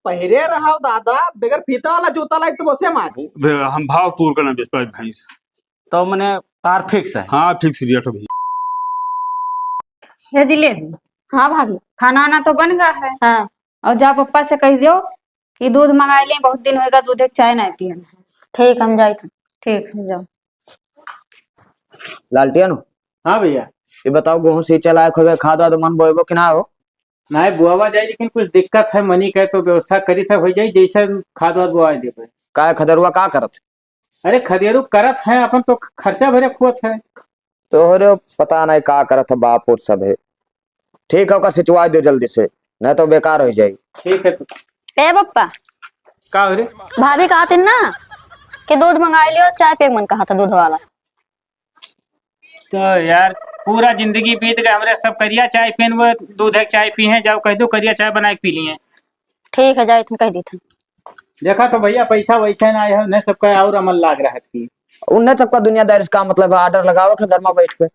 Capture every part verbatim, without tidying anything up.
पहिरे रहा दादा, बगैर फीता वाला जूता लाई तो बसे मारी। बे, हम भाव तूर के ना बेच पाए भैंस। तो मने तार fix है? हाँ, fix rate है भैया। ये जी ले ली। हाँ भाभी। खाना वाना तो बन गया है। हाँ। और जाओ पप्पा से कह दियो कि दूध मंगाई ले, बहुत दिन होएगा दूध एक चाय नहीं पियन है। ठीक, हम जाइत हैं। ठीक है, जाओ। लालटियन। हाँ भैया। ये बताओ, गेहूं सींचे लायक हो गए, खाद वाद मन बोएबो कि ना हो? नहीं, बोआवा जाए, लेकिन कुछ दिक्कत है, मनी के तो व्यवस्था करी था, हो जाए, जैसे खाद वाद बोआ देबे। का खदेरुआ का करत? अरे, खदेरू करत है, अपन तो खर्चा भरे खोत है। तोहरे पता नहीं का करत है बाप, वो सब है। ठीक है, ओकर सिंचवा दो जल्दी से, नहीं तो बेकार हो जाई। ठीक है तो। ए पप्पा। का हो रे? भाभी कहत है ना कि दूध मंगाई लियो, चाय पिए के मन कहत है दूध वाला। तो यार, पूरा जिंदगी बीत गए हमरे, सब करिया चाय पीन, वो दूध है चाय पी हैं, जाओ कह दो करिया चाय बना के पी लिए। ठीक है, जाइत हैं, कह देइत हैं। देखा तो भैया, पैसा वैसे ना आए है, उन्हें सबका और अमल लाग रहा है कि उन्हें सबका दुनियादारी से का मतलब है, order लगावे के घर में बैठ के।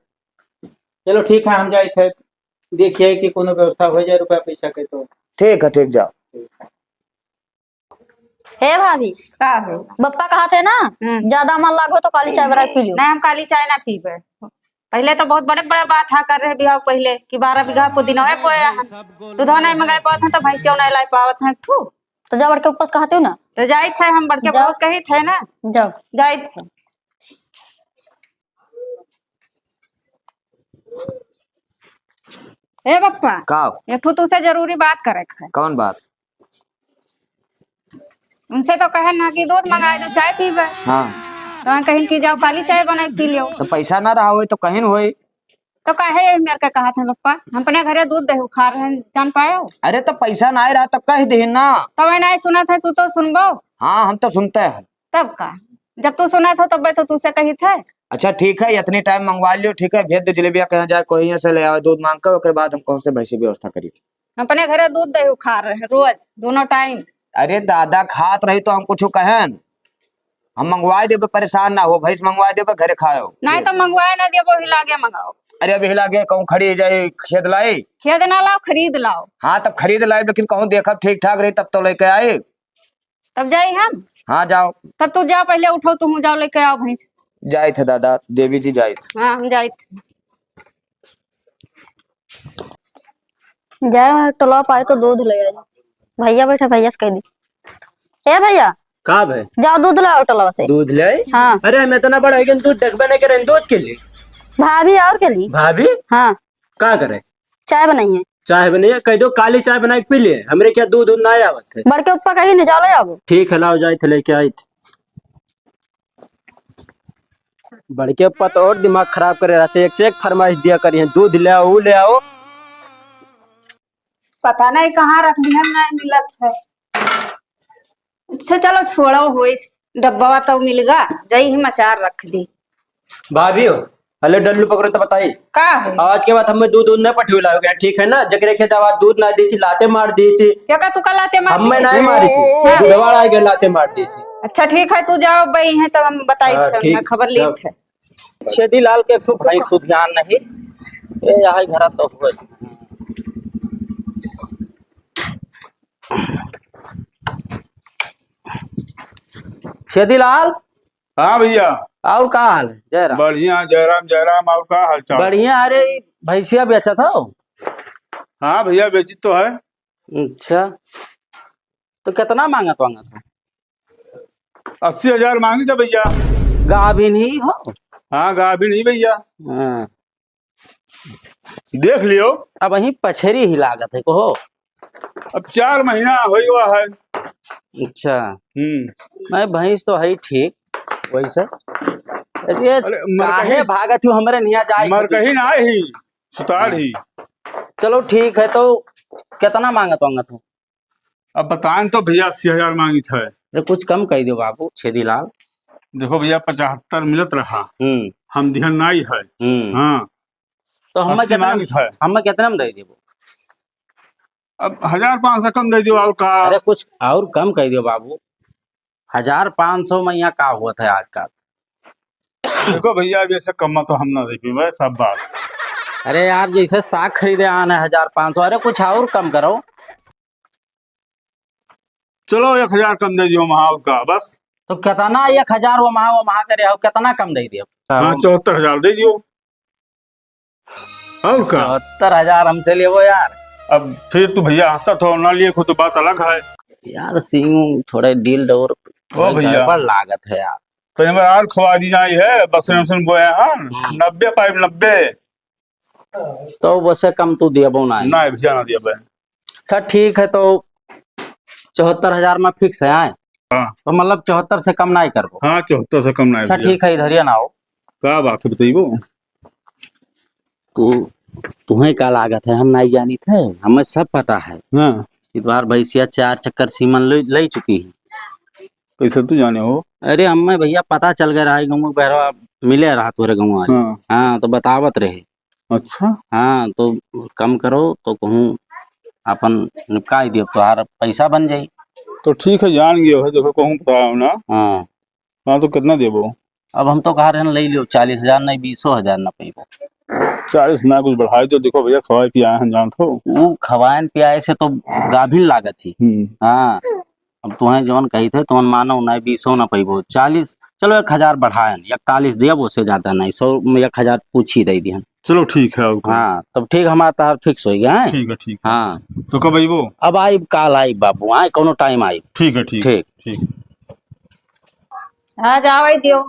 चलो ठीक है, हम जाइत है, देखिए कि कोनो व्यवस्था हो जाए रुपया पैसा के तो। ठीक है, ठीक, जाओ। हे भाभी, का हो? बप्पा कहत है ना, हम्म। ज्यादा मन लागो तो काली चाय बना के पी लियो। नहीं, हम काली चाय ना पीबे। पहले तो बहुत बड़े बड़े बात हा कर रहे बिहाव पहले कि बारह बीघा पुदीना है बोया है, दूधवा नहीं मंगाए पावत है तो भैंसिया नहीं लाई पावत है एक ठू। तो जा बड़के पप्पा से कहते हो ना। तो जाइत है, हम बड़के जाओ। पप्पा से कहित है ना। जाओ। जाइत है। ए पप्पा, का? एक ठो तुझसे जरूरी बात करे के है। कौन बात? उनसे तो कहे ना कि दूध मंगाए दो, चाय पीबे। हाँ। तो हम कहिन कि जाओ काली चाय बना के पी लियो। तो पैसा ना रहा होई तो कहिन होई। तो काहे यही मेरे के कहत है पप्पा? हम अपने घरे दूध दही खा रहे हैं, जान पायो? अरे तो पैसा ना आए रहा तो कह दे ना। तो वही नहीं सुनत है, तू तो सुनबो। हाँ, हम तो सुनते हैं। तब का? जब तू सुनत हो तब तो तुझसे कहित है। अच्छा ठीक है, इतनी टाइम मंगवा लियो, ठीक है, भेज दो जलेबिया कहाँ जाए, कोई यहाँ से ले आओ दूध मांग के, ओकरे बाद हम कौन से भैंसी व्यवस्था करी। अपने घरे दूध दही खा रहे हैं रोज, दोनों टाइम। अरे दादा, खात रही तो हम कुछ कहन, हम मंगवा देबे, परेशान ना हो, भैंस मंगवा देबे, घरे खाओ। नहीं तो मंगवाए ना देबो, हिला के मंगाओ। अरे अब हिला के कहूँ खड़ी जाए, खेद लाई। खेद ना लाओ, खरीद लाओ। हाँ, तब खरीद लाई, लेकिन कहूँ देखब ठीक ठाक रही तब तो लेके आई। तब जाई हम। हाँ, जाओ। तब तू जा, पहले उठो, तू जाओ, लेके आओ भैंस। जाइत है दादा, देवी जी जाइत। हाँ, हम जाइत। जाए टोला पाए तो दूध ले आई। भैया बैठे, भैया से कह दी, "ए भैया।" का भाई? "जाओ दूध ले आओ टोला से।" दूध ले आई? हाँ। अरे, हम इतना बड़ा है कि दूध देखबे नहीं करें, दूध के लिए। भाभी और के लिए। भाभी? हाँ। का करे? चाय बनाई है। चाय बनाई है, कह दो काली चाय बना के पी लिए, हमरे क्या दूध उध ना आवत है। बड़के पप्पा कही नहीं, जाओ ले आओ। ठीक है, लाओ जाए थे लेके आई थे। बड़के पप्पा तो और दिमाग खराब करे रहते, एक से एक फरमाइश दिया करी हैं, दूध ले आओ, वो ले आओ। पता नहीं कहाँ रख दिया, नहीं मिलत है। अच्छा चलो छोड़ो, होइस, डब्बा तो मिल गा, जाई हम अचार रख दी। भाभी हो, हेलो डल्लू पकड़ो तो बताई। का है? आज के बाद हमें दूध दूध नहीं पठियो लाओगे, ठीक है ना? जकरे खेत आवाज दूध ना दीसी, लाते मार दीसी। क्या का तू का लाते मार हमें दीसी? नहीं मारी सी, हाँ। बुढ़वाड़ा आगे लाते मार दीसी। अच्छा ठीक है, तू जाओ बई है तब हम बताई हाँ, थे, ठीक, खबर ली जाओ। थे। छेदी लाल के खूब भाई सुधियान नहीं, ये यहाँ घरा तो हुए। छेदी लाल। हाँ भैया। और का हाल है? जय राम। बढ़िया, जय राम, जय राम। और का हाल चाल? बढ़िया। अरे, ई भैंसिया बेचत हो? हाँ भैया, बेची तो है। अच्छा, तो कितना मांगत वांगत हो? अस्सी हजार मांगी था भैया। गाभिन ही हो? हाँ, गाभिन ही भैया। हाँ। देख लियो। अब वहीं पछेरी ही लागत है, कहो। अब चार महीना होई हुआ है। अच्छा। हम्म। नहीं, भैंस तो है ठीक, वैसे। अरे, अरे, मर काहे कहीं, भागत हो हमरे निया जाए मर खातिर? कहीं ना ही, सुतार हाँ। ही। चलो ठीक है, तो कितना मांगत वांगत हो? अब बताएं तो भैया, अस्सी हजार मांगित है। अरे, कुछ कम कह दो बाबू, छेदी लाल। देखो भैया, पचहत्तर मिलत रहा, हम्म। हम दिहन नाई है। हम्म। हाँ। तो हमें अस्सी कितना, मांगित है। हमें कितना में दे देबो? अब हजार पाँच सौ कम दे दो, और का? अरे, कुछ और कम कह दो बाबू, हजार पाँच सौ में यहाँ का होत है आजकल? देखो भैया, अब ऐसे कम तो हम ना दे पाए, सब बात। अरे यार, जैसे साग खरीदे आना है हजार पाँच सौ, अरे कुछ और कम करो। चलो, एक हजार कम दे दियो वहाँ, और का, बस। तो कितना एक हजार वो वहाँ, वो वहाँ करे हो, कितना कम दे दियो? हाँ, चौहत्तर हजार दे दियो। और का? चौहत्तर हजार हमसे लेबो यार। अब फिर तू भैया हंसत हो, ना लिए को तो बात अलग है। यार, सींग थोड़े डील डोर ओ भैया। गड़बड़ लागत है यार। तो हमें यार खवा दी जाई है, बस में बोया है, हाँ। नब्बे पाइप, नब्बे। तो वैसे कम तू दियाबो ना है। ना भैया, ना दियाबे। अच्छा, ठीक है, तो चौहत्तर हजार में फिक्स है, आए? हाँ। तो मतलब चौहत्तर से कम ना ही करबो? हाँ, चौहत्तर से कम ना है अच्छा, भैया। ठीक है, इधर ही ना हो। का बात है, बताइबो? तू, तुम्हें का लागत है, हम नहीं जानित है, हमें सब पता है। हाँ। कि तुम्हार भैंसिया चार चक्कर सीमन ले, ले चुकी है। कैसे तू जाने हो? अरे, हमें भैया पता चल गया रहा है, गाँव में बहरवा मिले रहा तोरे गाँव वाले। हाँ। हाँ, तो बतावत रहे। अच्छा। हाँ, तो कम करो, तो कहूँ अपन निपकाई दियो, तोहार पैसा बन जाई। तो ठीक है, जान गयो है, देखो कहूँ बताओ ना। हाँ। हाँ, तो कितना देबो? अब हम तो कहा रहन ले लियो, चालीस हजार नहीं, बीसो हजार ना पैबो। चालीस ना, कुछ बढ़ाई दो, देखो भैया, खवाए पियाए हम जानत हो। वो खवाएन पियाए से तो गाभिन लागत ही। हम्म। हाँ। अब तुहें जवन कही थे, तुमन मानो ना, बीसो ना पैबो, चालीस, चलो एक हजार बढ़ाएन, इकतालीस दिया, वो से ज्यादा नहीं, सौ में एक हजार पूछी दे दिहन। चलो ठीक है, और का। हाँ, तब ठीक, हमारा तहार फिक्स हो गया है। ठीक है, ठीक है। हाँ। तो कब आइबो? अब आइब, काल आइब बाबू, आए, कोनो टाइम आइब। ठीक है, ठीक। ठीक। ठीक। आज आवे दियो,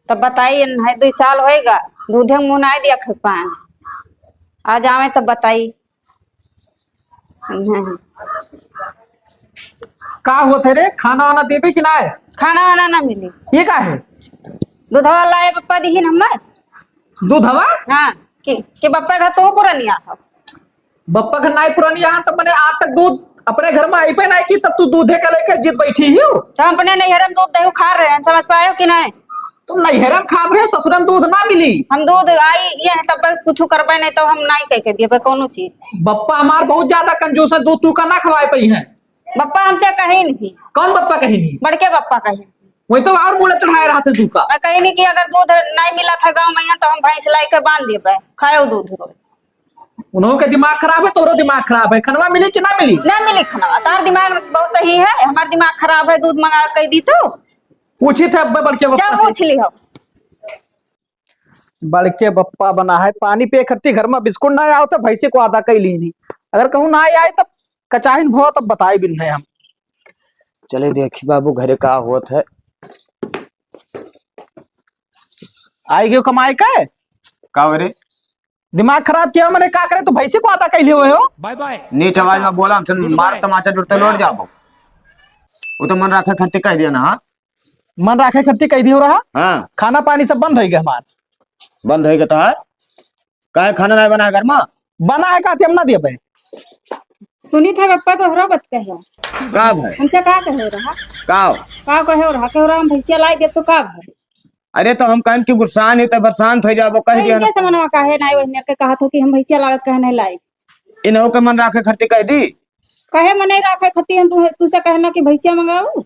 तब बताई, है दुई साल होएगा, दूधे मुँह नाई दिया खपाएन। आज आवे तब बताई। का होत है रे? खाना वाना देबे कि नाय? खाना वाना ना मिली। ये का है? दूधवा लाए पप्पा दिहिन हमें। दूधवा? हाँ, कि, कि पप्पा घर तो पुरनिया हो। बप्पा घर नाई पुरनिया है, तब मने आज तक दूध अपने घर में आइबे नाई की, तब तू दूधे का लेके जिद बैठी ही हो। तो हम अपने नैहर में दूध दही खा रहे हैं, समझ पाए हो कि नहीं? तुम नैहर में खात रहे, ससुर में दूध ना मिली। हम दूध आई, ये है, तब कुछ करबे नहीं, तो हम नाई कह के दिए कोनो चीज। बप्पा हमार बहुत ज्यादा कंजूस है, दूध तू का ना खवाए पाई है। बप्पा हमसे कहीं नहीं। कौन बप्पा कहीं नहीं? बड़के बप्पा कहीं। वही तो और मुड़े चढ़ाए रहा था तू का। मैं कहीं नहीं कि अगर दूध नहीं मिला था गाँव में, तो हम भैंस लाई के बांध दिए, खाए दूध रोज। उन्हों के दिमाग खराब है, तोरो दिमाग खराब है। खनवा मिली कि ना मिली? ना मिली खनवा। तार दिमाग बहुत सही है, हमार दिमाग खराब है, दूध मंगा के दी तो। पूछी थे अब बड़के बप्पा से। पूछ ली हो। बड़के बप्पा बना है, पानी पिए खरती घर में बिस्कुट ना आओ तो भैंसी को आधा कई ली नहीं। अगर कहूँ ना आए तब कचाहिन भो तब बताई बिन है हम। चले देखी बाबू घरे का होत है। आई गयो कमाई का? का हो रे? दिमाग खराब किया, मैंने का करे, तू भैंसी को आता कैले हुए हो? Bye bye. नीच आवाज में बोला, हमसे मार तमाचा जुड़ते लौट जाबो। वो तो मन रखे खरती कह दिया ना, हाँ? मन रखे खरती कह दियो रहा? हाँ। खाना पानी सब बंद होइगा हमार। बंद होइगा तो है? काहे खाना नहीं बना घर में? बना है का, हम ना दिए भाई। सुनी था बप्पा तो हरो बत कहे। का भाई? हमसे का कहे रहा? का? का कहे रहा? कहे रहा हम भैंसिया लाई दे तो का भाई? अरे तो हम कहन कि गुस्सा नहीं तो बरसात हो जाबो, कह तो दिया ना। इनके समनवा काहे ना, वही मेरे के कहा था कि हम भैंसिया लागत कहे नहीं लाई। इन्हों के मन राखे खरती कह दी। कहे मन नहीं राखे खरती हम तू, तू से कहना कि भैंसिया मंगाओ।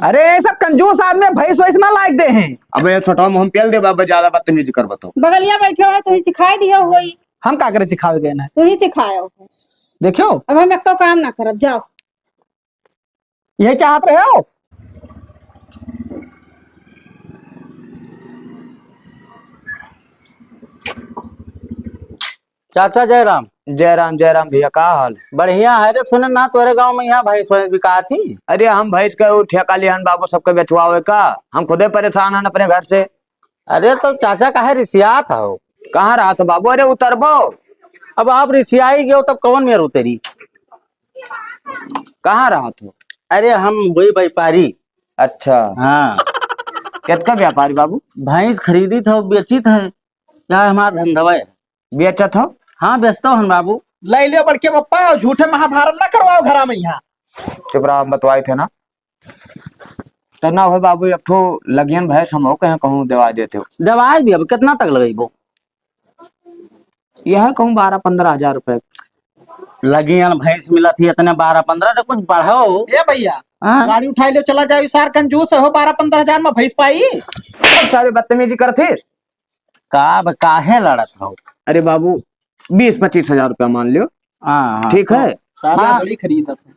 अरे ये सब कंजूस आदमी भैंस वैस ना लायक दे हैं। अबे ये छोटा हम पेल दे बाबा, ज्यादा बदतमीजी कर बतो। बगलिया बैठे हो तो ही सिखाई दियो होई। हम का करे सिखावे गए ना? तू ही सिखायो। देखियो। अब हम एको काम ना करब, जाओ। यही चाहत रहे हो? चाचा जयराम। जयराम, जयराम भैया, का हाल? बढ़िया है रे। सुने ना, तोरे गांव में यहाँ भैंस वैंस बिकात ही? अरे हम भैंस के उ ठेका लिहन बाबू, सबके बेचवावे का, हम खुदे परेशान हन अपने घर से। अरे तो चाचा काहे रिसियात हो? कहाँ रहत हो बाबू? अरे उतरबो। अब आप रिसियाई गयो तब कौन मेर उतरी? कहाँ रहत हो? अरे हम हुई व्यापारी। अच्छा। हाँ। कितका व्यापारी बाबू? भैंस खरीदी था, बेची था। क्या हमारा धंधवा है। बेचत हो? हाँ, बेचता हूँ बाबू। ले लियो बड़के पप्पा, झूठे महाभारत ना करवाओ घरा में यहाँ। चुप रहो, हम बतवाई थे ना। तो ना हो बाबू, एक ठो लगियन भैंस हम हो कहे कहूँ देवा देते हो। देवाई भी, अब कितना तक लगेबो? यह कहूँ बारह पन्द्रह हजार रुपए। लगियन भैंस मिलत ही इतने बारह पन्द्रह, तो कुछ बढ़ाओ। ए भैया, हाँ? गाड़ी उठाई लो, चला जाओ, सार कंजूस हो, बारह पन्द्रह हजार में भैंस पाई? सब सारे बदतमीजी करत ही। का ब-, काहे लड़त हो? अरे बाबू, बीस पच्चीस हजार रुपया मान लियो। हाँ, हाँ, ठीक तो है? सारे हाँ। बड़ी खरीदत है।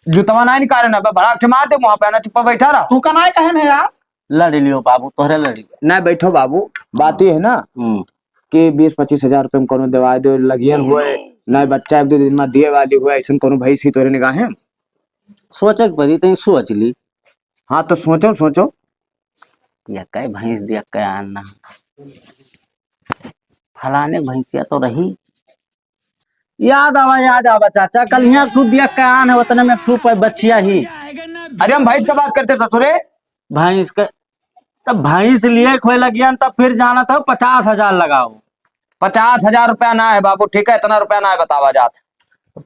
जूतवा नाहीं निकारे ना, बे भड़ाक से मार दे मुँह पे, ना चुप्पा बैठा रहा। तू का नाहीं कहे ना यार। लड़ लियो बाबू, तोहरे लड़ लियो। नाहीं बैठो बाबू, बात ये है ना हम्म। कि बीस पच्चीस हजार रुपये में कोनो दवाई दो लगियन हुए, नाहीं बच्चा एक दो दिन में दिए वाली हुए, ऐसन कोनो भैंस ही तोहरे निगाहे में? सोचे के पड़ी, तनी सोच ली। हाँ तो सोचो, सोचो। या कई भैंस दिया कई आन ना। फलाने भैंसिया तो रही। याद आवा, याद आवा चाचा, कल हियाँ एक ठू दिया कयान है, उतने में एक ठू प-, बचिया ही। अरे हम भैंस का बात करते ससुरे। भैंस के, तब भैंस लिए खोए लगियन, तब फिर जाना था पचास हजार लगाओ। पचास हजार रुपया ना है बाबू, ठीक है, इतना रुपया ना है बतावा जात।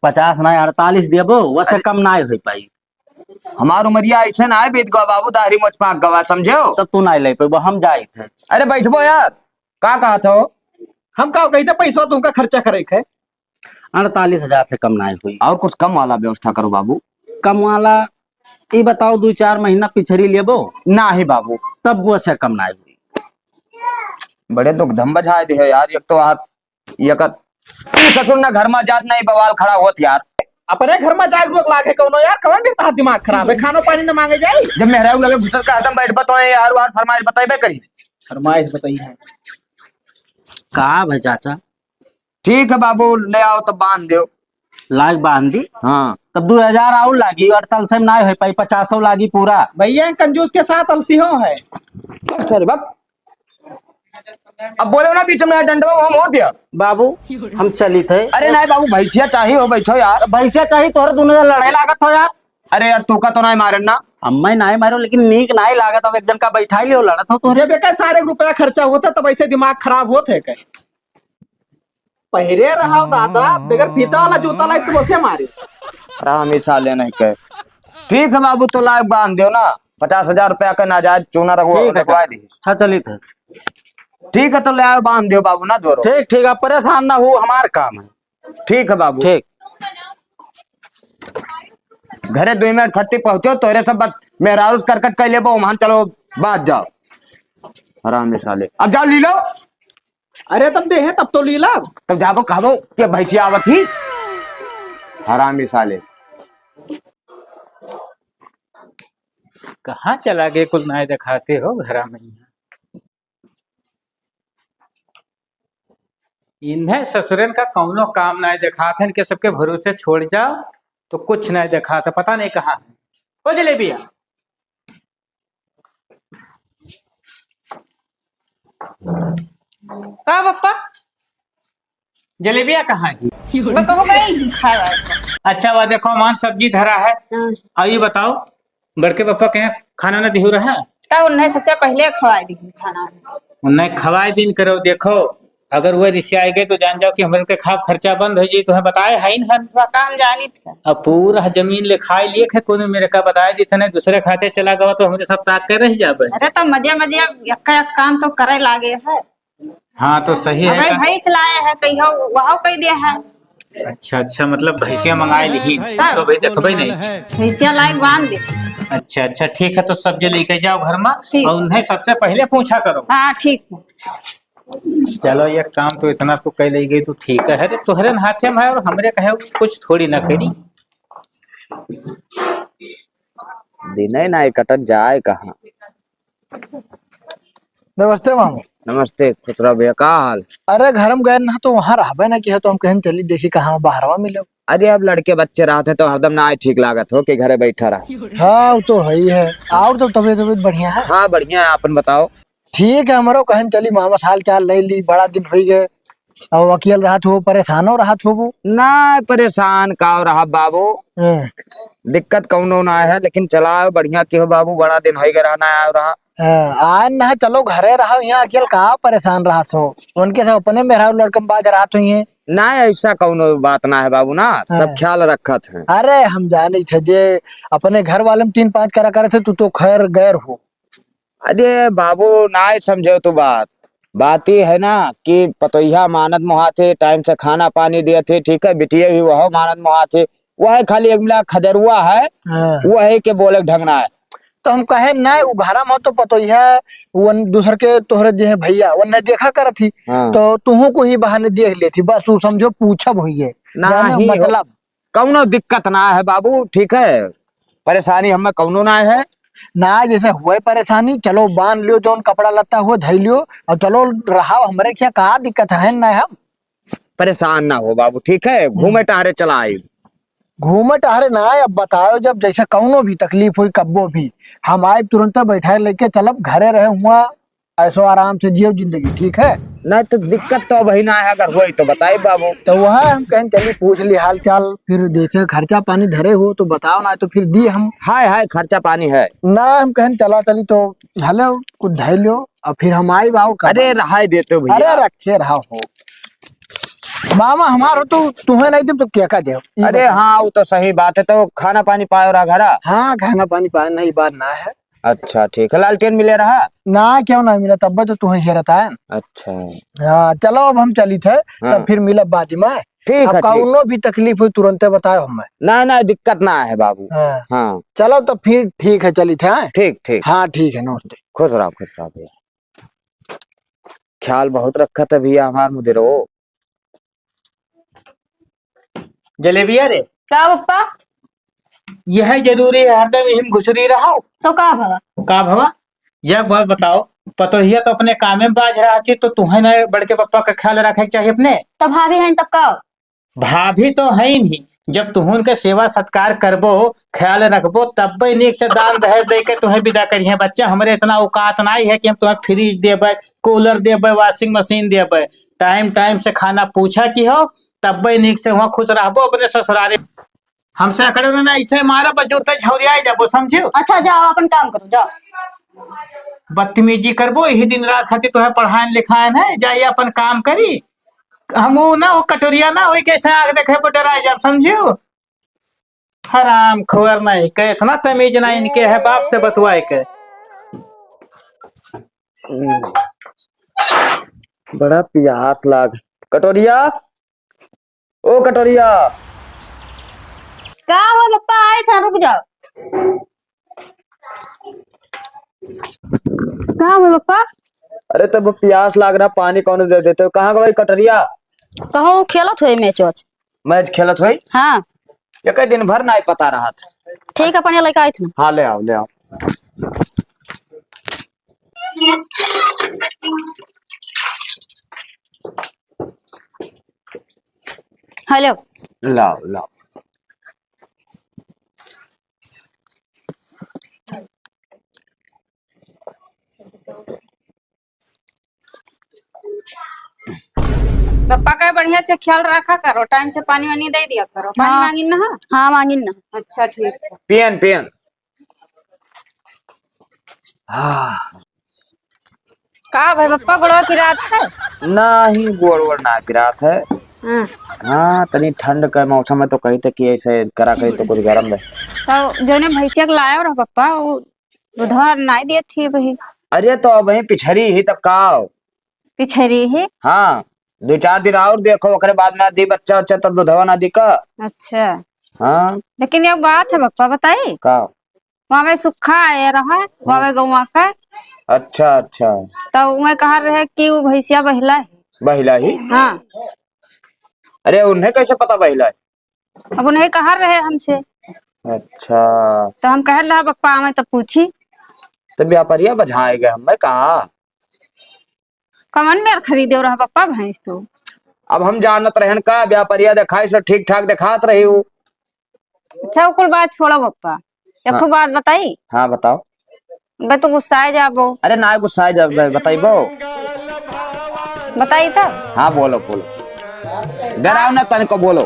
पचास ना, अड़तालीस देबो, वैसे अरे कम ना हो पाई। हमार उमरिया ऐसे ना है, बीत गवा बाबू, दाढ़ी मोछ पाक गवा, समझो? तब तू ना ले पेबो, हम जाइत है। अरे बैठबो यार, का कहत हो? हम का कही था, पैसा तुमका खर्चा करे के है। अड़तालीस हजार से कम ना हुई। और कुछ कम वाला व्यवस्था करो बाबू। कम वाला, ई बताओ, दो चार महीना पिछड़ी लेबो? ना ही बाबू। तब वो से कम ना हुई। बड़े दुख धम बझाए दे है यार, एक तो आप, ये कर, तू ससुर ना घर में जात, ना ही बवाल खड़ा होत यार। अपने घर में जाए रोक लागे कौनो यार, कौन भी तहार दिमाग खराब है, खानो पानी न मांगे जाए। जब मेहरारू लगे घुसर का हरदम बैठ बतो यार, वार फरमाइश बताइबे करी। फरमाइश बताई है। का भाई चाचा? ठीक है बाबू, ले आओ तब बांध दो। लाज बांध दी। हाँ। तब दो हजार और लागी, अड़तालीस में ना हो पाई, पचासों लागी पूरा। भैया कंजूस के साथ अलसी हो है। बक सारे बक। अब बोलो ना बीच में डंडवा हम और दिया। बाबू, हम चलित है। अरे नहीं बाबू, भैंसिया चाहिए हो, बैठो यार। भैंसिया चाहिए, तोहरे दोनों जन लड़े लागत हो यार। अरे यार, तू का तो नहीं मारन ना। हम मैं नहीं मारो, लेकिन नीक नहीं लागत। अब एक जन का बैठा लियो, लड़त हो तोहरे। जब एक सारे रुपया खर्चा होता, तब ऐसे दिमाग खराब होत है क्या? पहिरे रहा दादा, बगैर फीता वाला जूता लाई तो उसे मारे। राम ही साले नहीं कहे। ठीक है बाबू, तो लाए बांध दियो ना, पचास हजार रुपया का नाजायज चूना रखवा, ठीक है, रखवा दी। अच्छा, चलित है। ठीक है, तो ले आओ, बांध दियो बाबू ना दोरो। ठीक, ठीक, आप परेशान ना हो, हमार काम है। ठीक है बाबू। ठीक। घरे दो मिनट खट्टी पहुंचो, तोरे सब बस मेहरारू से करकच कर लेबो, वहां चलो, बात जाओ। हरामी साले, अब जाओ, ली लो। अरे, तब दे है, तब तो ली लो। तब जाबो, कहबो कि भैंसिया आवत ही। हरामी साले। कहाँ चला गए, कुछ नहीं दिखाते हो घरा में। इन्हें ससुरन का कौनो काम नहीं दिखात है, इनके सबके भरोसे छोड़ जाओ तो कुछ नहीं दिखात है, पता नहीं कहाँ है। ओ जलेबिया, का पप्पा? जलेबिया कहाँ है? वो कहूँ गई खाए वाले। अच्छा, वह देखो, मान सब्जी धरा है। हाँ। और ये बताओ, बड़के पप्पा के यहाँ खाना ना दिहु रहा? तब उन्हें सबसे पहले खवाए दिन खाना। उन्हें खवाए दिन करो, देखो, अगर वो रिसियाए गए तो जान जाओ कि हमरे के खाब खर्चा बंद हो जाई, तुम्हें बताए है ही नहीं। तो काम जानी थे। अब पूरा जमीन लिखाई लिए खे, कोनो मेरे का बताए, जितने दूसरे खाते चला गवा तो हमरे सब ताक के रह जाबे। अरे तो मजे मजे अब यक्का यक्का काम तो करे लागे है। हाँ, तो सही है अबे का? भैंस लाए है, कहियो वहाव कह दिया है। अच्छा, अच्छा, मतलब भैंसिया मंगाए ली, तब? तो भाई देखबे नहीं। भैंसिया लाए बांध दे। अच्छा, अच्छा, ठीक है, तो सब जे लेके जाओ घर में ठीक। और उन्हें सबसे पहले पूछा करो। हाँ, ठीक है। चलो, ये काम तो इतना तो कह ले गई, तू ठीक है, अरे तोहरे हाथे में है और हमरे कहे कुछ थोड़ी ना करी। दिने ना कटत जाए कहाँ। नमस्ते मामू। नमस्ते खुसरा भैया, का हाल? अरे घर में गए ना तो वहाँ रहबे ना किया, तो हम कहन चली देखी कहाँ बाहरवा मिलो। अरे अब लड़के बच्चे रहते तो हरदम ना आए ठीक लागत हो कि घरे बैठा रहा। हाँ, वो तो है ही है। और तो तबीयत, तबीयत बढ़िया है? हाँ बढ़िया है, आपन बताओ। ठीक है, हमरो कहन चली मामा से हाल चाल ले ली, बड़ा दिन हो गए। और अकेल रहत हो, परेशानो रहत हो वो? ना परेशान का रहा बाबू, हम्म। दिक्कत कौनो ना है, लेकिन चलाओ बढ़िया के हो बाबू, बड़ा दिन हो गए रहा ना आयो रहा। हाँ, आए ना, चलो घरे रहो, यहाँ अकेल का परेशान रहत हो? उनके से अपने मेहरारू लड़कन बाज रहत हो ये। ना, ऐसा कौनो बात ना है बाबू ना, सब हाँ। ख्याल रखत हैं। अरे हम जाने थे जे अपने घर वाले में तीन पाँच करा करे थे, तू तो खैर गैर हो। अरे बाबू, ना समझो तू बात। बात ये है ना कि पतोहिया मानत मोहाथे, टाइम से खाना पानी दिए थे, ठीक है, बिटिया भी वह मानत मोहाथे, वह खाली एक मिला खदरुआ है, हाँ। वह के बोले ढंग ना है। तो हम कहे ना, उ घरा में तो पतोहिया, वो दूसर के तोहरे जे है भैया, वो नहीं देखा करत ही, हाँ। तो तुहू को ही बहाने देख लेती, बस तू समझो पूछब होइए, ना जाने ही हो। मतलब। कौनो दिक्कत ना है बाबू, ठीक है, परेशानी हमें कौनो ना है। ना, जैसे हुए परेशानी, चलो बांध लियो, जौन कपड़ा लत्ता हुआ धइ लियो, और चलो रहाओ, हमरे क्या, का दिक्कत है ना हम। परेशान ना हो बाबू, ठीक है, घूमे हम्म। टहरे चला आई। घूमे टहरे ना आए, अब बताओ, जब जैसे कौनो भी तकलीफ हुई, कब्बो भी, हम आए तुरंत बैठा लेके चलब, घरे रहे हुआ, ऐसो आराम से जियो जिंदगी, ठीक है? नहीं तो दिक्कत तो अबही ना है, अगर होई तो बताई बाबू। तो वह हम कहें चली पूछ ली हाल चाल, फिर जैसे खर्चा पानी धरे हो तो बताओ, ना तो फिर दी हम। हाय हाय, खर्चा पानी है। ना, हम कहें चला चली तो हेलो कुछ धै लो, और फिर हम आई बाबू का अरे बात? रहाई देते हो भैया। अरे रखे रहा हो मामा, हमार हो तो तुम्हें नहीं दे तो क्या का दे? अरे हाँ, वो तो सही बात है। तो खाना पानी पायो रहा घरा? हाँ, खाना पानी पाए नहीं, बात ना है। अच्छा, ठीक है। लालटेन मिले रहा? ना, क्यों ना मिला, तब तो तुम्हें हेरत है। अच्छा। हाँ, चलो, अब हम चलित है, हाँ। तब फिर मिलब बाद में। ठीक अब है, ठीक। कौनो भी तकलीफ हो, तुरंते बताओ हमें। ना, ना, दिक्कत ना है बाबू। हाँ। हाँ। चलो, तब फिर ठीक है, चलित है। ठीक, ठीक। हाँ, ठीक है, नमस्ते। खुश रहो, खुश रहो भैया। ख्याल बहुत रखत है भैया हमार मुदिरो। जलेबिया रे। का पप्पा? यह जरूरी है हरदम यही में घुसरी रहो? तो का भवा? का भवा? यह बात बताओ, पतोहिया तो अपने कामे में बाझ रहा थी, तो तुम्हें ना बड़के पप्पा का ख्याल रखे के चाहिए अपने? तो भाभी हैं तब का? भाभी तो है ही नहीं, जब तुहुन के सेवा सत्कार करबो, ख्याल रखबो, तब्बे नीक से दान दहेज दे के तुम्हें विदा करिहे। बच्चा, हमरे इतना औकात नाई है कि हम तुम्हें फ्रिज देबे, कूलर देबे, वॉशिंग मशीन देबे। टाइम टाइम से खाना पूछा की हो, तब्बे नीक से वहाँ खुश रहबो अपने ससुरारे। हमसे अकड़ो ना, ऐसे मारा बजूर तक झौरिया जाबो, समझियो? अच्छा, जाओ, अपन काम करो, जाओ। बदतमीजी करबो, यही दिन रात खातिर तुम्हें पढ़ाएन लिखाएन है, जाइए अपन काम करी। हम वो ना, वो कटोरिया ना, वही कैसे आग देखे पर डरा जाब, समझियो? हराम खोर नहीं के, इतना तमीज ना इनके है, बाप से बतवाए के। बड़ा प्यास लाग। कटोरिया, ओ कटोरिया। का हो पप्पा, आए था, रुक जाओ। का हो पप्पा? अरे तब प्यास लाग रहा, पानी कौन दे देते हो? कहाँ गई कटोरिया? कहूँ खेलत होई मैच वैच। मैच खेलत होई? हाँ। एक दिन भर ना पता रहत। ठीक है, अपन ये लेके आई थी ना। हाँ, ले आओ, ले आओ। हेलो। लाओ, लाओ। पप्पा का बढ़िया से ख्याल रखा करो, टाइम से पानी वानी दे दिया करो। पानी हाँ। मांगिन ना? हाँ, मांगिन ना। अच्छा, ठीक है। पियन, पियन। हाँ। का भाई पप्पा, गोड़वा पिरात है? नाही, गोड़ वोड़ ना पिरात है। हाँ। हाँ, तनी ठंड का मौसम है तो कही थे कि ऐसे करा करी तो कुछ गरम रहे। तो जोने भैंसिया के लायो रहो पप्पा, वो दूधवा नाई देत ही अबही। अरे तो अबही पिछरी ही तब का? पिछरी ही? हाँ, दो चार दिन और देखो, ओकरे बाद में दी बच्चा उच्चा तब दूधवा ना दी का। अच्छा। हाँ। लेकिन एक बात है पप्पा, बताई? का? वहाँ में सुक्खा आया रहा, हाँ। वहाँ में गौवा का। अच्छा, अच्छा। तो वह कहा रहे कि वो भैंसिया बहिला है। बहिला ही? हाँ। अरे उन्हें कैसे पता बहिला है? अब उन्हें कहा रहे हमसे। अच्छा। तो हम कह रहा पप्पा आवे तो पूछी। तो व्यापारिया बझाए गए हमें कहा। कवन मेर खरीदे रहा पप्पा भैंस तो? अब हम जानत रहन का व्यापारिया देखाई से ठीक ठाक देखात रही हूँ। अच्छा, वो कुल बात छोड़ो पप्पा, एक हाँ। ठो बात बताई। हाँ, बताओ। बे तो गुस्साए जाबो। अरे ना गुस्साए जाबे, बताइबो। बताई तब। हाँ, बोलो, बोलो। डराओ ना तनिको, बोलो।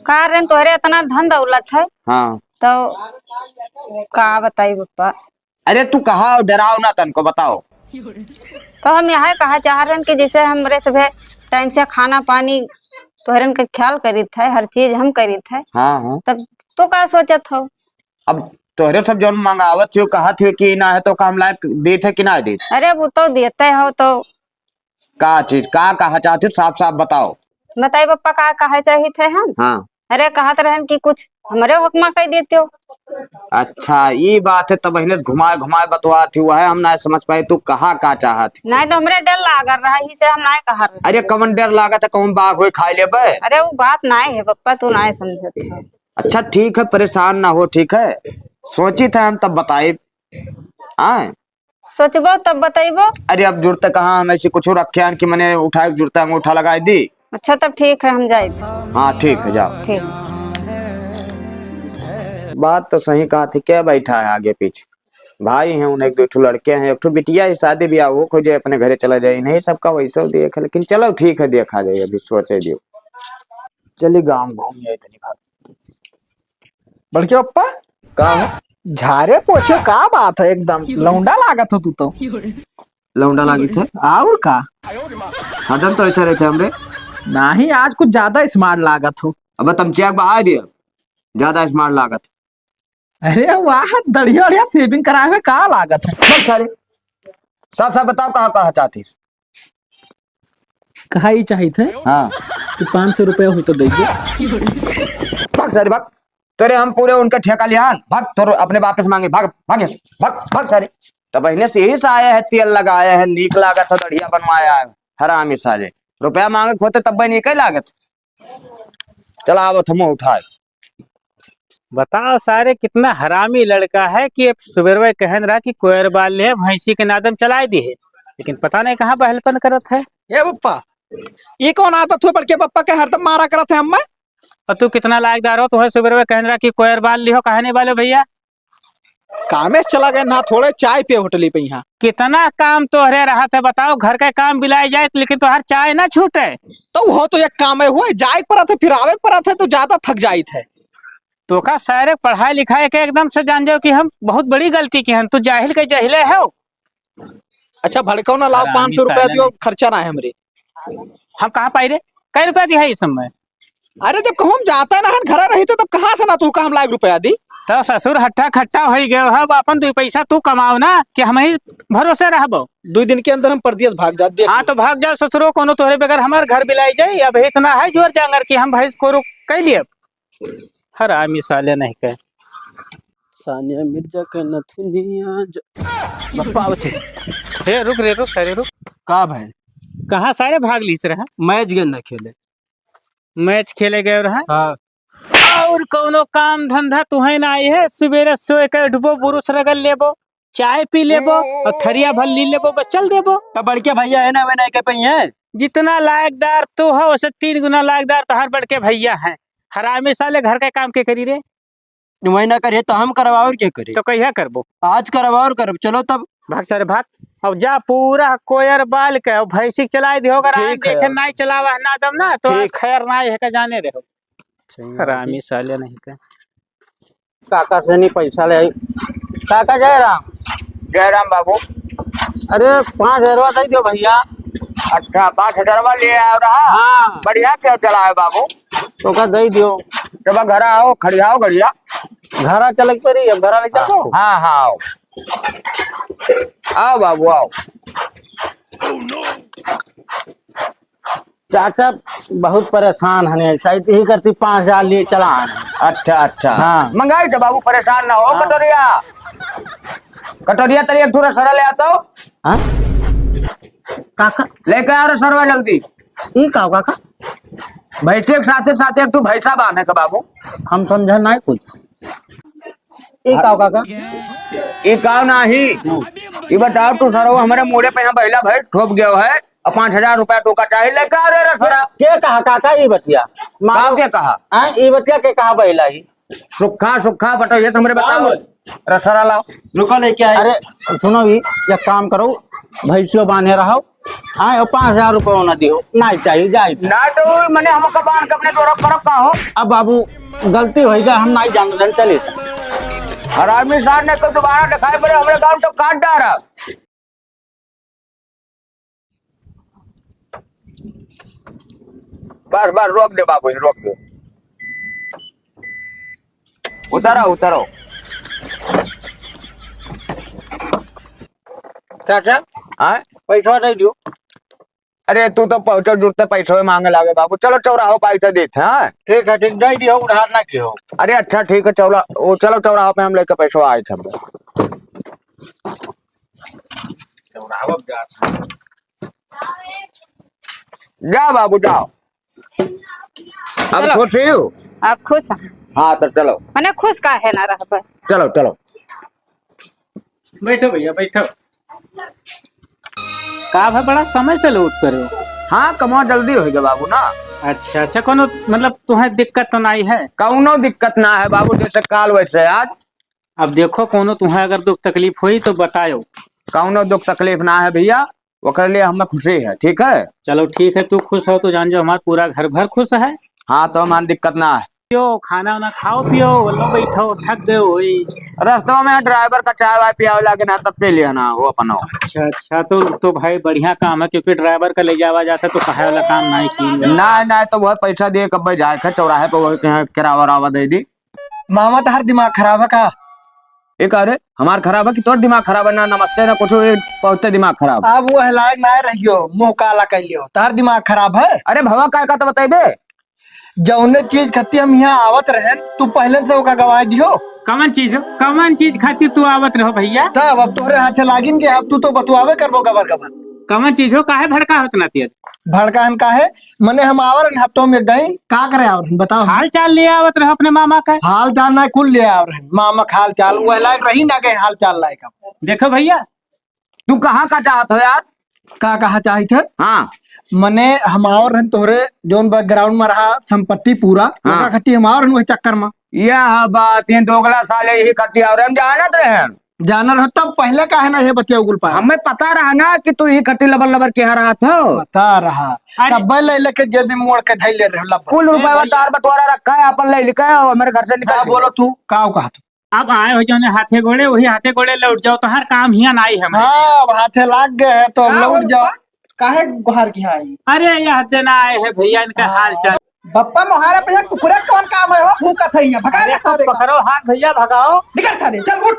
का रे, तोहरे इतना धन दौलत है। हाँ। तो का बताई पप्पा? अरे तू कहा, डराओ ना तनिको, बताओ। तो हम यह कहा चाह रहे हैं कि जैसे हमरे सभे टाइम से खाना पानी तोहरन के ख्याल करीत है, हर चीज हम करीत है। हाँ, हाँ। तब तो का सोचत हो? अब तोहरे सब जौन मंगावत हो, कहत हो कि ना है तो का हम लायक देत है कि ना देत? अरे वो तो देते हो तो। का चीज, का कहा चाहत हो, साफ साफ बताओ। बताई पप्पा, का कहे चाहित है हम? हाँ। अरे कहत रहन कि कुछ हमरे हुक्मा कह देते हो। अच्छा, ई बात है, तब पहले से घुमाए घुमाए बतवा थी, वह हम ना समझ पाए तू कहा का चाहत है। नहीं तो हमरे डर लागल रहा, ही से हम नहीं कहा रहे। अरे कौन डर लागत है, कौन बाघ होई खाई लेबे? अरे वो बात नहीं है पप्पा, तू नहीं समझत है। अच्छा ठीक है, परेशान ना हो, ठीक है, सोचित है हम तब बताइब। हाँ, सोचबो तब बतइबो। अरे अब जुरते कहाँ हम ऐसे कुछ रखे हैं कि मने उठाए के जुरते अंगूठा लगाए दी। अच्छा तब ठीक है, हम जाइत। हाँ ठीक है, जाओ। ठीक। बात तो सही कहा थी, क्या बैठा है आगे पीछे? भाई हैं उन्हें, एक दो ठो लड़के हैं, एक ठो बिटिया है, शादी ब्याह हो खोजे, अपने घरे चला जाए, नहीं सबका वैसे देख है, लेकिन चलो ठीक है, देखा जाए, अभी सोचे दियो। चली गाँव घूम आए तनी घर। बड़के पप्पा, का हो? झारे पोछे का बात है, एकदम लौंडा लागत हो तू तो। लौंडा लागित है? और का? हरदम तो ऐसा रहते हमरे। नहीं, आज कुछ ज्यादा smart लागत हो। अब तमचिया के बहाय दिया, ज्यादा smart लागत। अरे वाह, दढ़िया बढ़िया shaving कराए हुए का लागत है? बस सारे, साफ साफ बताओ, कहाँ कहाँ चाहतीस? कहा ही चाहित है हाँ। कि पाँच सौ रुपया हुई तो दे दे। भाग सारे भाग, तेरे हम पूरे उनका ठेका लिहान, भाग, तोर अपने वापस मांगे, भाग, भाग यहाँ से, भाग, भाग सारे। तब बहने से यही से आया है, तेल लगाया है, नीक लागत है, दढ़िया बनवाया है, हरामी साले। रुपया मांगे के होते तब बहने कई लागत। चला आवत हम उठाए। बताओ सारे, कितना हरामी लड़का है कि अब सुबेरवे कहन रहा कि कोयर बाल ले भैंसी के नादम चलाए दी है, लेकिन पता नहीं कहाँ बहलपन करत है। ए पप्पा, ई कौन आदत हुआ बड़के पप्पा के हरदम मारा करत है हमें? और तू कितना लायकदार हो, तुम्हें सुबेरवे कहन रहा कि कोयर बाल लिहो, काहे नहीं बालो भैया? कामे से चला गए ना, थोड़े चाय पिए होटली पे यहाँ। कितना काम तोहरे रहत है बताओ, घर का काम बिलाई जाए लेकिन तोहर चाय ना छूटे। तो वो तो एक काम है हुआ, जाए के परत है फिर आवे के परत है तो ज्यादा थक जाइत है। तो का सारे पढ़ाई लिखाई के एकदम से जान जाओ कि हम बहुत बड़ी गलती की हन, तू जाहिल के जहिले हो। अच्छा भड़काओ ना, लाओ हरामी पाँच सौ रुपया साले दियो, नहीं। खर्चा ना है हमरे। हम कहाँ पाई रे, कई रुपया दिया है इस समय? अरे जब कहूँ हम जाता ना हन, घरा रही तो तब कहाँ से ना तू का हम लाख रुपया दी? तो ससुर हट्ठा खट्टा होई गयो है, अब अपन दुई पैसा तू कमाओ ना कि हम ही भरोसे रहबो। दुई दिन के अंदर हम परदेस भाग जात, देख हाँ, लो। तो भाग जाओ ससुरो, कोनो तोहरे बगैर हमार घर बिलाई जाई। अब इतना है जोर जांगर कि हम भैंस को रुक कई लिए। हरामी साले नहीं के। सानिया मिर्जा के नथुनिया ज-, बप्पा आवत है। हे रुक रे, रुक सारे रुक। का भाई? कहाँ सारे भाग लीस रहा? मैच गए ना खेले। मैच खेले गए रहा? हाँ। और कौनो काम धंधा तुहे ना आई है? सुबेरे सोए के उठबो, बुरुस रगड़ लेबो, चाय पी लेबो और थरिया भर ली लेबो, बस चल देबो। तो बड़के भैया है ना, वे नहीं के पई है। जितना लायकदार तू हो, उससे तीन गुना लायकदार तोहार बड़के भैया हैं। हरामी साले, घर का काम के करी रे? वही ना करे तो हम करवा और क्या करे? तो कहिया करबो? आज करवा और करब, चलो तब। भाग सारे भाग। अब जा पूरा कोयर बाल के और भैंसी के चलाए दियो, अगर आज ठीक है। देखे नाई चलावा है ना दम ना, तो आज ठीक। खैर नाई है का जाने रहो। सही बात है। हरामी साले नहीं के। काका से नहीं पैसा ले आई। काका जय राम। जय राम बाबू। अरे पाँच हजारवा दे दियो भैया। अच्छा, पाँच हजारवा ले आयो रहा? हाँ। बढ़िया क्या चला है बाबू? तो का दे दियो। जब घरा आओ, खड़ियाओ गड़िया। घरा चले के पड़ी, अब घरा ले चलो। हाँ, हाँ, आओ। आओ बाबू, आओ। चाचा बहुत परेशान हने, शायद यही करती पाँच हजार लिए चला आने। अच्छा, अच्छा। हाँ। मंगाई तो बाबू, परेशान ना हो। हाँ। कटोरिया, कटोरिया तरी एक ठो रसरा ले आता हो। हाँ? काका? लेके आ रसरवा जल्दी। ई का काका? बैठे के साथे साथे एक ठो भैंसा बांधे के बाबू। हम समझे नहीं कुछ। ई का काका? ई का नाही। ई बताओ तू सरवा हमरे मूड़े पे यहाँ बैला भैंस ठोप गयो है और पाँच हजार रुपया तोका चाही, लेके आ रे रसरा। के कहा काका ई बतिया? का के कहा? हाँ, ई बतिया के कहा बैला ही? सुखा, सुखा बटो, ये तो हमरे बताओ। रसरा लाओ। रुको, लेके आए। अरे, सुनो भी, एक काम करो, भैंसियो बांधे रहो। हाँ, और पाँच हजार रुपये ना दियो, नहीं चाहिए, जाए। ना तो मने हमका बांध के अपने द्वारा करब का हो? अब बाबू, गलती हो गया, हम नहीं जानते, चलिए। हरामी सार ने तो दोबारा दिखाई पड़े, हमरे गांव तो काट डारा। बस, बस, रोक दे बाबू, रोक दे। उतरो, उतरो। चाचा, हाँ? पैसा दे दियो। अरे, तू तो पहुंचो जुटते पैसवे मांगे लागे बाबू। चलो, चौराहो पे आइते देते हैं, हाँ? ठीक है, ठीक, दे दियो, उधार ना कियो। अरे, अच्छा, ठीक है, चौरा-, वो चलो, चौराहो पे हम लेके पैसवा आए थे हम। चौराहो पे जाते हैं। जाओ बाबू, जाओ। अब चलो। खुश हो? अब खुश हैं। हाँ, तो चलो। मने खुश काहे ना रहबे? चलो, चलो। बैठो भैया, बैठो। का भाई, बड़ा समय से लौट करे हो? हाँ, कमवा जल्दी होइ गए बाबू ना। अच्छा, अच्छा, कौनो मतलब तुम्हें दिक्कत तो नाहीं है? कौनो दिक्कत ना है बाबू, जैसे काल वैसे आज। अब देखो, कौनो तुम्हें अगर दुख तकलीफ होई तो बतायो। कौनो दुख तकलीफ ना है भैया, ओकर लिए हमें खुशी है, ठीक है? चलो ठीक है, तू खुश हो तो जान जाओ हमार पूरा घर भर खुश है। हाँ, तो हमार दिक्कत ना है। पियो, खाना वाना खाओ पियो, लो बैठो, थक गए होई। रस्तवा में ड्राइवर का चाय वाय पियावे लागे ना, तब पी लिया ना हो अपनो। अच्छा, अच्छा, तो, तो भाई बढ़िया काम है, क्योंकि ड्राइवर का ले जावा जाता तो कहे वाला काम नाहीं किया। नाहीं, नाहीं, तो वह पैसा दिए कब जाए थे चौराहे पे, वही कहे किराया वरावा दे दी। मामा, तोहार दिमाग खराब है का? ए का रे, हमार खराब है कि तोर दिमाग खराब है? ना नमस्ते ना कुछ, ये पहुँचते दिमाग खराब। अब वो लायक ना रह गयो, मुँह काला कर लियो, तोहार दिमाग खराब है। अरे भवा, काय का तो बतैबे? जौने चीज खातिर हम यहाँ आवत रहन, तू पहले से ओका गवाए दियो। कवन चीज हो? कवन चीज खातिर तू आवत रहो भैया? तब अब तोहरे हाथे लागिन के, अब तू तो बतुआवे करबो गबर गबर। कवन चीज हो? काहे भड़का होत ना तिया? भड़काहन काहे? मने हम आवर हन हफ्तों में एक दाई, का करे आवर हन, बताओ। हाल चाल ले आवत रहो अपने मामा का। हाल चाल ना, कुल ले आवर हन, मामा का हाल चाल, वह लायक रही ना गए हाल चाल लायक। अब देखो भैया, तू कहाँ का चाहत हो यार? का कहा चाहित है? हाँ। मने हम आवर हन तोहरे जौन background में रहा संपत्ति पूरा, हाँ। ओका खातिर हम आवर हन वही चक्कर में। यह बात, ये दोगला साले यही खातिर आवर हम जानत रहे। जाना रहो तब पहले काहे ना ये बतिया उगुल पाया? हमें पता रहा ना कि तू ही खट्टी लबर लबर के यहाँ रहत हो। पता रहा। अरे। तब ले लेके जेब में मोड़ के धइले रहो लबर। कुल रुपया अरे भैया। तार बटवारा रखा है, अपन ले लेके आओ, मेरे घर से निकल हाँ, के। बोलो तू, का कहत हो? अब आए हो जौने हाथे गोड़े, वही हाथे गोड़े लौट जाओ, तो हर काम हियाँ नाहीं है। हाँ, अब हाथे लाग गए हैं, तो अब का लौट हो जाओ। बप्पा? काहे गुहार की आई? अरे, यह देना आए हैं भैया, इनका हाँ। हाल चाल। बप्पा मोहारा पे कुकुरे कौन काम है हो? भूखत है ये, भगा अरे, ले सारे को। पकड़ो हाथ भैया, भगाओ। निकल सारे, चल उठ।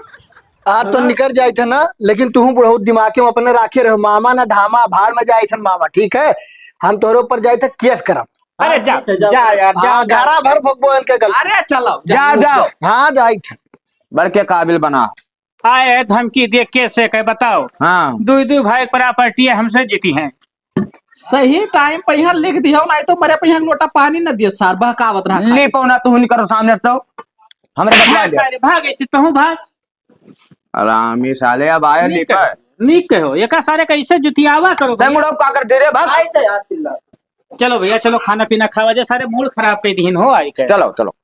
आज तो हाँ। निकल जाइत है ना, लेकिन तू बुढ़ऊ दिमाग में अपने राखे रहो। मामा ना ढामा, भाड़ में जाइत है मामा, ठीक है? हम तोहरे ऊपर जाइत है केस करब। अरे जा, जा यार, जा, हाँ, जा। घरा भर भोगबो इनके गलती। अरे चलो, जा, जाओ। हाँ, जाइत है। बड़के काबिल बना। आए है धमकी दे, केस से कहे, बताओ। हाँ। दुई दुई भाई प्रॉपर्टी हमसे जीती हैं। सही टाइम पे यहाँ लिख दियो, नाहीं तो मरे पे यहाँ लोटा पानी न दिए सार, बहकावत रहा खाली। ले पौना तू निकर सामने से तो। हमरे बतला भाग दे। सारे, भाग ऐसे तहूँ भाग। आरामी साले, अब आया नीक लिखा है। कहो, नीक कहो, एका सारे कैसे जुतियावा करो तै भाई? मुड़ो का कर दे रे, भाग। आई तो यार चिल्ला। चलो भैया, चलो खाना पीना खावा जा, सारे मूड खराब कर दीन हो आई के। चलो, चलो।